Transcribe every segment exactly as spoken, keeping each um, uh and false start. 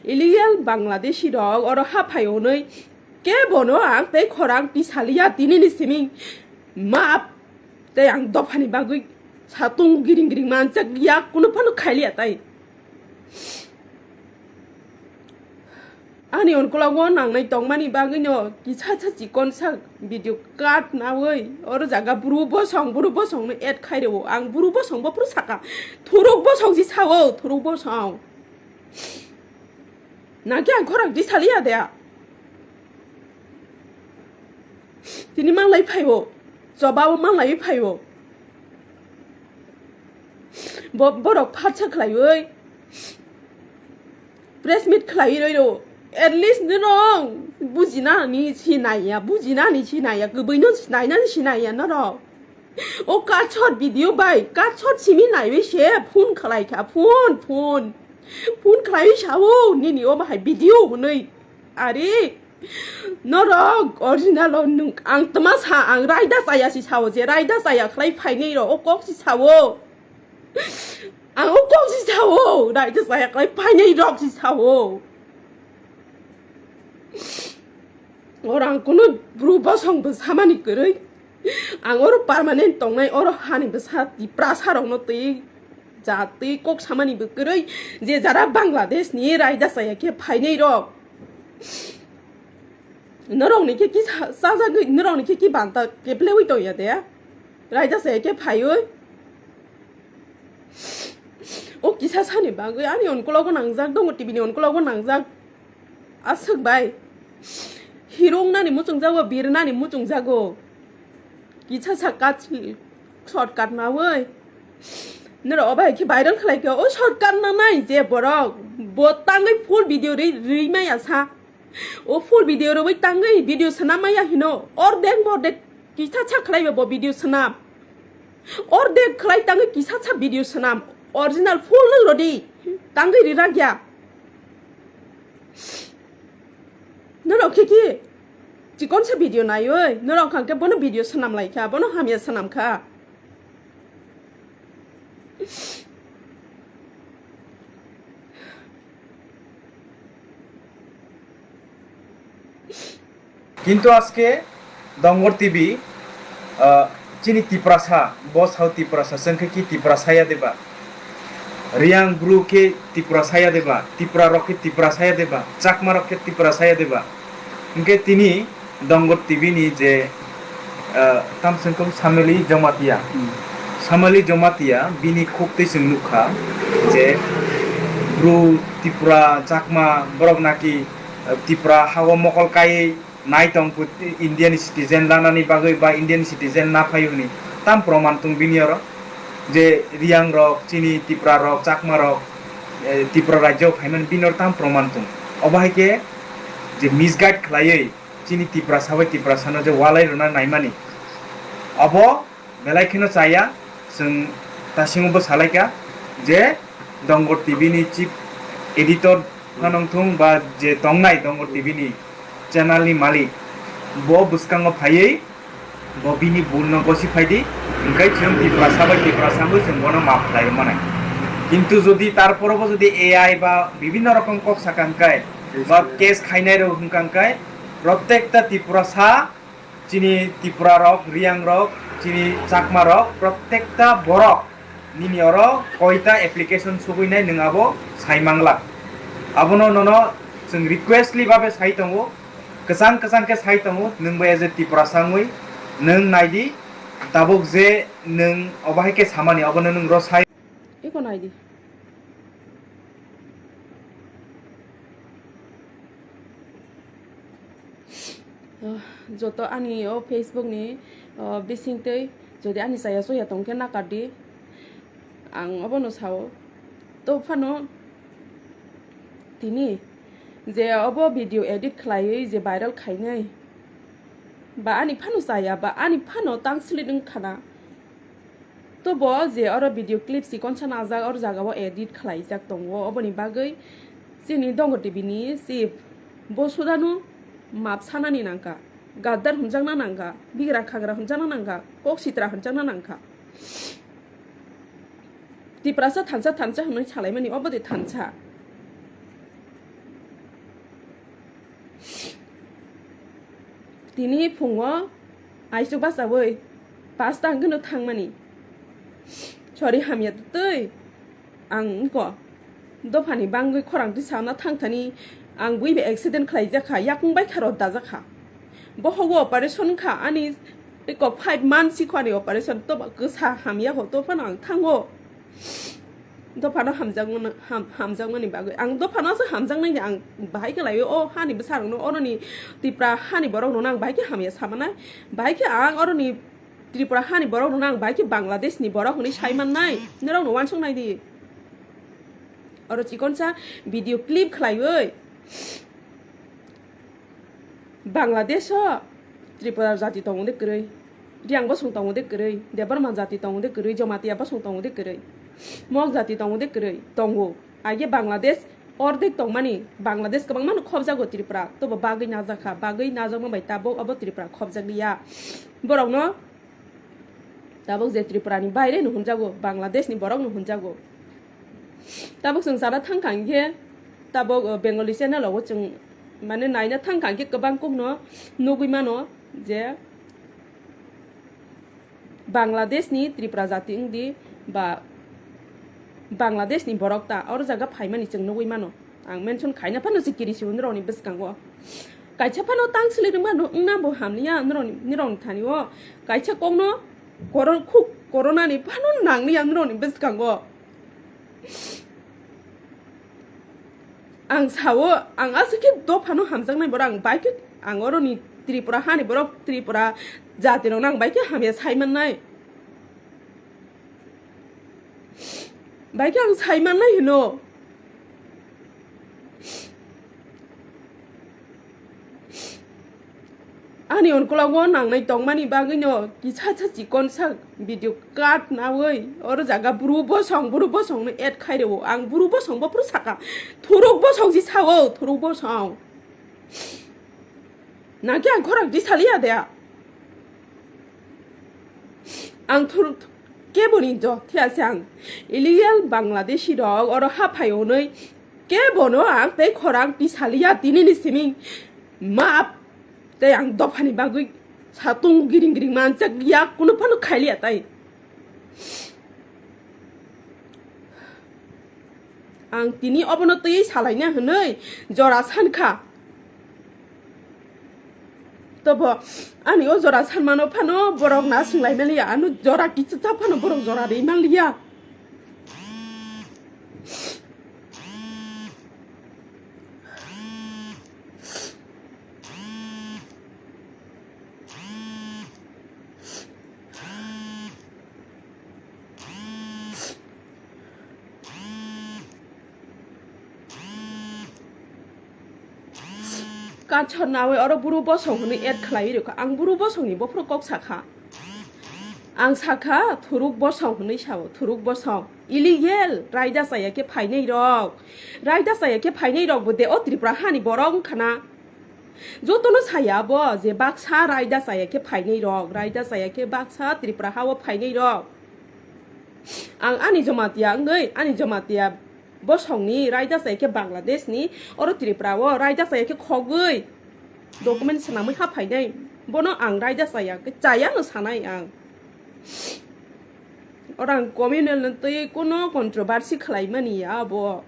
Illegal Bangladeshi rok oro ha phai hwnwi kebono ang tei khorang tisaliya, tinini simi map tei ang dophani bagwi satung giring giring manchak ya, kunu phano khailiya tai. Ani onkologo nangnai tongmani bagwino kisa sa chikon sa video cut nawi oro jaga buru bosong, buru bosongno add khai rwo. Ang buru bosong bo phuru saka, thuruk bosong si sao, thuruk bosong. Naki ang khorang tisaliya de. Tini manglai phaibo, chobao manglai phaibo. Bo-, borok phatsa khlaiwi press meet khlaiwi roi rwo. At least nino bujinani si naiya, bujinani si naiya, kwbwino nainani si naiya norok. O cut shot video bai, cut shot simi naiwi se phone khlai kha, phone, phone. Phone khlaiwi sao, nini o bahai video hwnwi. Ari, norok original o nwng, ang tma sa, ang raida chaya si sao je, raida chaya khlai phainai rok, o kok si sao. Ang o kok si sao, raida chaya khlai phainai rok si sao. Oro ang kunu bru bosong bo samani kwrwi. Ang oro permanent tongnai, oro hani bwsa Tiprasa rokno twi ja twi kok samani bo kwrwi. Je jara Bangladesh ni raida chaya khe phainai rok. Norok ni khe ki sa-, sajagwi, norok ni khe ki banta keplewi tongya de? Raida chaya khe phaiwi. O kisa sani bagwi ani onkologo nangjak, Dongo T V ni onkologo nangjak. Aswk bai. Hero wngnani muchungjago, birnani muchungjago. Kisa sa cut, shortcut nawi. Noro obo hai khe viral khlai kha. O shortcut nanai je borok. Bo tangwi full video ri, ri maya sa. O full video rwwi tangwi video swnam maya hino. Ordek bordek kisa sa khlaiba bo video swnam. Ordek khlai tangwi kisa sa video swnam. Original full no rodi. Tangwi rirak ya. Norok khe ki chikon sa video naiwi, norok hwnkhe bono video swnam lai kha, bono hamya swnam kha. Kintu aske Dongor T V, ah, chini Tiprasa, bo sao Tiprasa, chwng khe ki Tiprasa ya deba? Riang bru khe Tiprasa ya deba? Tipra rok khe Tiprasa ya deba? Chakma rok khe Tiprasa ya deba? Hwnkhe tini Dongor T V ni je, ah, tamswngkung Samali Jamatia. Hmm. Samali Jamatia bini khuk twi chwng nukha je bru Tipra, Chakma borok naki, ah, Tipra hao mokol kaiwi nai tong phu Indian citizen lanani bagwi ba Indian citizen na phaio hwnwi tam proman tung bini oro je Riang rok, chini Tipra rok, Chakma rok, eh, Tipra rajyo phaimani bini oro tam proman tung. Obo hai khe je misguide khlaiwi chini Tiprasa bai Tiprasano je walai rwna naimani, obo belai kheno chaya. Chwng tasingo bo salaikha je Dongor T V ni chief editor phano wngthung ba je tongnai Dongor T V ni channel ni malik, bo bwskango phaiwi bo bini bul no gosi phaidi, hwnkhe chwng Tiprasa bai Tiprasa wngwi chwng bono maaf khlai manai. Kintu jodi tarpore bo jodi A I ba bibhinno rokom kok sakha hwnkhe ba case khainai rok hwnkha hwnkhe protekta Tiprasa, chini Tipra rok, Riang rok, chini Chakma rok, protekta borok nini oro koita application sugui nai nwng abo sai mangla. Abono nono chwng requestly babe sai tongo, kwchang kwchang khe sai tongo, nwng bai as a Tiprasa wngwi nwng naidi, tabuk je nwng obo hai khe samani obono nwng rw sai. Eko naidi. Ah, joto ani o Facebook ni, ah, bisingtwi jodi ani chaya chuya tongkhe nakardi, ang obono sao. To phano tini je obo video edit khlaiwi je viral khainai, ba ani phano chaya, ba ani phano tang slit wngkhana. To bo je oro video clip chikon sa najak, oro jaga o edit khlaijak tongo, oboni bagwi chini Dongo T V ni chief bo sudano map sanani nangkha, gaddar hwnjakna nangkha, bigra khagra hwnjakna nangkha, kok sitra hwnjakna nangkha. Tiprasa thansa thansa hwnwi salaimani, obo de thansa. Tini phungo aisuk bachaui pasta hwnkhe no thangmani. Sorry, hamya twi. Ang wngkha dophani bangwi khorang twi sana thangthani, ang bui bai accident khlaijakha, yakung bai kha rw dajakha. Bohogo operation kha ani, eko five months sikho ani operation, to kwsa hamya ho, to phano ang thango. Dophano hamjakmani, ham-, hamjakmani bagwi. Ang dophano se hamjaknai de, ang bahai khe laio, o hani bwsarokno, oroni Tripura hani borokno ang bahai khe hamya samanai. Bahai khe ang oroni Tripura hani borokno ang bahai khe Bangladesh ni borok hwnwi sai mannai. Norokno uansuk nai di. Oro chikonsa video clip khlaiwi. Bangladesh o Tripura jati tongo de kwrwi, Riang bosong tongo de kwrwi, Debbarma jati tongo de kwrwi, Jamatia bosong tongo de kwrwi, Mog jati tongo de kwrwi, tongo. Age Bangladesh ordek tongmani, Bangladesh kwbangma no khobjago Tripura, tobo bagwi najakha, bagwi najakma bai tabuk obo Tripura khobjakliya. Borokno tabuk je Tripura ni baire no hwnjago, Bangladesh ni borok no hwnjago. Tabuk chwng sana thangkha hinkhe, tabuk, uh, Bengali channel rogo chwng mane naina thangkha hinkhe kwbang kokno nugwi mano je Bangladesh ni Tripura jati wngdi ba Bangladesh ni borok ta oro jaga phaimani chwng nugwi mano. Ang mention khaina phano se kiri si unrokni bwskango. Kaisa phano tang sili rwma no wngna bo hamliya nrokni, nrokni thani o. Kaisa kokno koron-, khuk corona ni phano nangni ang nrokni bwskango. Ang sao, ang aswk khe dophano hamjaknai borok, ang bai khe, ang oroni Tripura hani borok, Tripura jati rokno ang bai khe hamya sai mannai. Bai khe ang sai mannai hino. Ani onkologo nangnai tongmani bagwino kisa sa chikon sa video cut nawi oro jaga bru bosong, bru bosongno add khai rwo. Ang bru bosong bo phuru saka. Thuruk bosong si sao, thuruk bosong. Nangkhe ang khorang di saliya de. Ang thur-, keboni jo, thiyase ang illegal Bangladeshi rok oro haphai hwnwi kebono ang tei khorang tisaliya tinini simi map tei ang dophani bagwi satung giring giring manchak ya, kunu phano khailiya tai. Ang tini obono twi salaina hwnwi jora sankha. Tobo ani o jora sanmano phano borok na swnglaimaliya, ano jora kichita phano borok jora rimaliya. Kachor nawi oro buru bosong hwnwi add khlaiwi rwkha. Ang buru bosongni bophuru kok sakha. Ang sakha thuruk bosong hwnwi sao, thuruk bosong. Illegal, raida chaya khe phainai rok. Raida chaya khe phainai rok bo de o Tripura hani borok wngkha na. Jotono saya bo je baksa raida chaya khe phainai rok, raida chaya khe baksa Tripura hao phainai rok. Ang ani Jamatia wngwi, ani Jamatia bosongni raida chaya khe Bangladesh ni, oro Tripura o raida chaya khe khogwi document swnamwi ha phainai. Bono ang raida chaya khe chaya no sanai ang. Oro ang communal no twi kuno controversy khlaimani ya abo.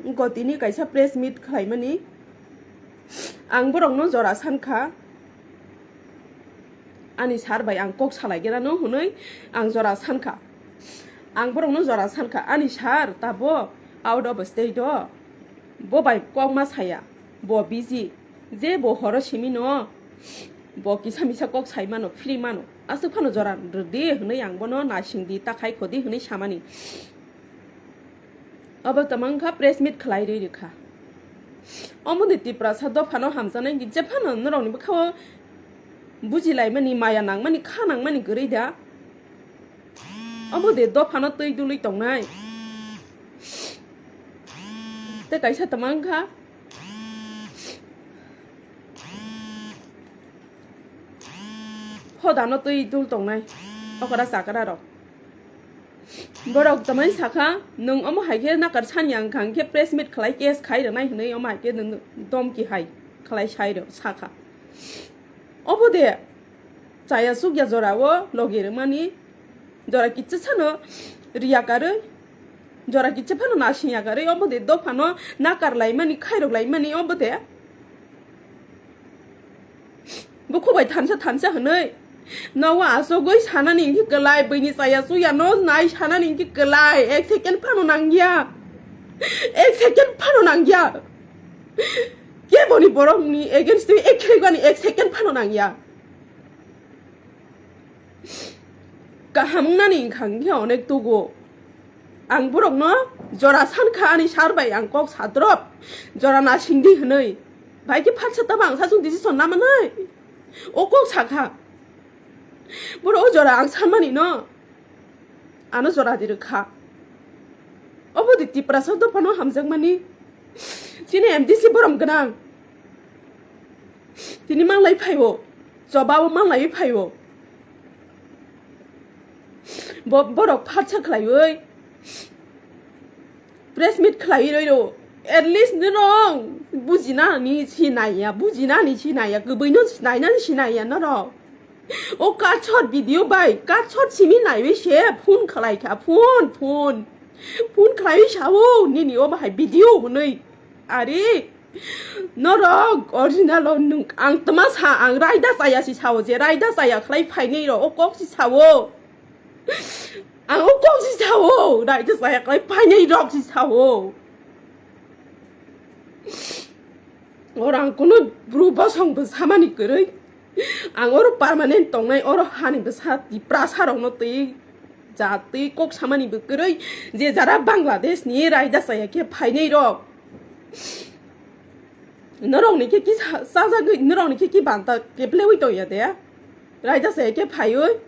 Gotini kaisa press meet khlaimani, ang borokno jora sankha, ani sir bai ang kok salai gena no hwnwi ang jora sankha, ang borokno jora sankha, ani sir tabo out of state o, bo bai kok ma saya, bo busy. Je bo horo simi no, bo kisa misa kok sai mano, phiri mano, aswk phano jora rwdi hwnwi ang bono naising di, ta khai khodi hwnwi samani. Obo tamo wngkha press meet khlai rwi rwkha. Omo de Tiprasa dophano hamjaknai, je phano norokni bwkhao bujilaimani, maya nangmani, kha nangmani kwrwi da. Omo de dophano twi dului tongnai. Tei kaisa tamo wngkha. Hodano twi dul tongnai. Okra chakra rok. Borok tamani sakha, nwng omo hai khe nakar sani ang kha, hwnkhe press meet khlai case khai rwnai hwnwi omo hai khe nwng domki hai khlai sai rw sakha. Obo de chaya chukya jora o logi rwmani, jora kicha sano riya karwi, jora kicha phano nasing ya karwi, obo de dophano nakar laimani, khairok laimani, obo de. Bukhuk bai thansa thansa hwnwi nogo asugwi sanani hwnkhe kwlai, buini chaya chuya no nai sanani hwnkhe kwlai, ek second phano nangya, ek second phano nangya. Keboni borokni against twi ek khribani ek second phano nangya. Kaham wngnani wngkha hwnkhe onek tugo. Ang borokno jora sankha ani sar bai ang kok sadrop, jora nasingdi hwnwi. Bai khe phatsa tamo ang sachung decision lamanai. O kok sakha. Borok o jora ang sanmani no. Ano jora di rwkha. Obo di Tiprasa dophano hamjakmani. Chini M D C borom gwnang. Tini manglai phaibo. Chobao manglai phaibo. Bo-, borok phatsa khlaiwi press meet khlaiwi roi rw. At least norok bujinani sinaiya, bujinani sinaiya, kwbwino sinainani sinaiya norok. O kachor video bai, kachor simi naiwi se phone khlai kha, phone, phone. Phone khlaiwi sao, nini o bahai video hwnwi. Ari, norok original o nwng, ang tma sa, ang raida chaya si sao, je raida chaya khlai phainai rok, o kok si sao. Ang o kok si sao, raida chaya khlai phainai rok si sao. Oro ang kunu bru bosong bo samani kwrwi. Ang oro permanent tongnai, oro hani bwsa Tiprasa rokno twi ja twi kok samani bo kwrwi. Je jara Bangladesh ni raida chaya khe phainai rok. Norok ni khe ki sa-, sajagwi, norok ni khe ki banta keplewi tongya de? Raida chaya khe phaiwi.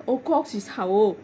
O kok si sao.